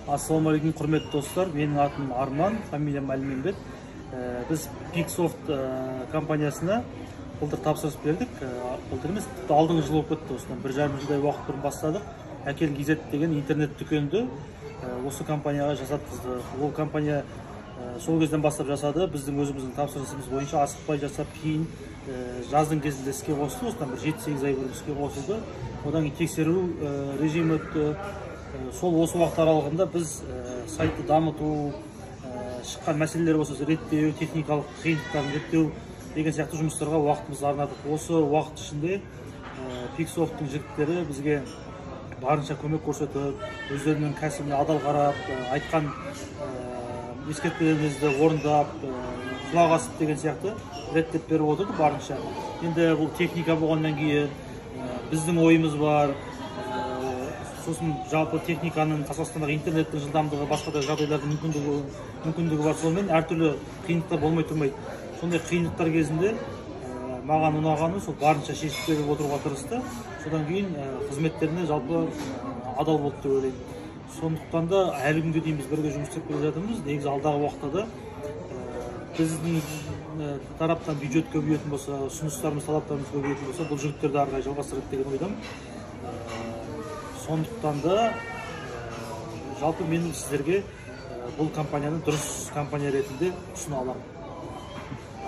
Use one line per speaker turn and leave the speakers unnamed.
Ассалаумағалейкум, құрметті достар. Менің атым Арман, фамилиям Әлменбет. Біз Pixoft компаниясына былтыр тапсырыс бердік. Былтыр емес, тіпті алдыңғы жыл болып кетті. Осыдан 1,5 жылдай уақыт бұрын бастадық. Әкел KZ деген интернет дүкенді осы компанияға жасатқыздық. Ол компания сол кезден бастап жасады. Біздің өзіміздің тапсырысымыз бойынша асықпай жасап, кейін жаздың кезінде іске қосылды. Осыдан бір 7-8 ай бұрын іске қосылды. Одан кейін тексеру режимі өтті. Сол осы уақыт аралығында біз сайтты дамыту, шыққан мәселелер болса реттеу, техникалық қиындықтарын реттеу деген сияқты жұмыстарға уақытымызды арнадық. Осы уақыт ішінде Pixoft-тың жігіттері бізге барынша көмек көрсетіп, өздерінің кәсібіне адал қарап, айтқан ескертпелерімізді орындап, құлақ асып деген сияқты реттеп беріп отырды барынша. Енді бұл техника болғаннан кейін біздің ойымыз бар, сосын жалпы техниканың, Қазақстандағы интернеттің жылдамдығы, басқа да жағдайлардың мүмкіндігі бар. Сонымен әртүрлі қиындықтар болмай тұрмайды. Сондай қиындықтар кезінде маған ұнағаны сол барынша шешіп беріп отыруға тырысты. Содан кейін қызметтеріне жалпы адал болды деп ойлаймын. Сондықтан да әлі күнге дейін біз бірге жұмыс істеп келе жатырмыз. Негізі алдағы уақытта да біздің тараптан бюджет көбейетін болса, ұсыныстарымыз, талаптарымыз көбейетін болса, бұл жігіттерді ары қарай жалғастырады деген ойдамын. Сондықтан да жалпы мен сіздерге бұл компанияны дұрыс компания ретінде ұсына аламын.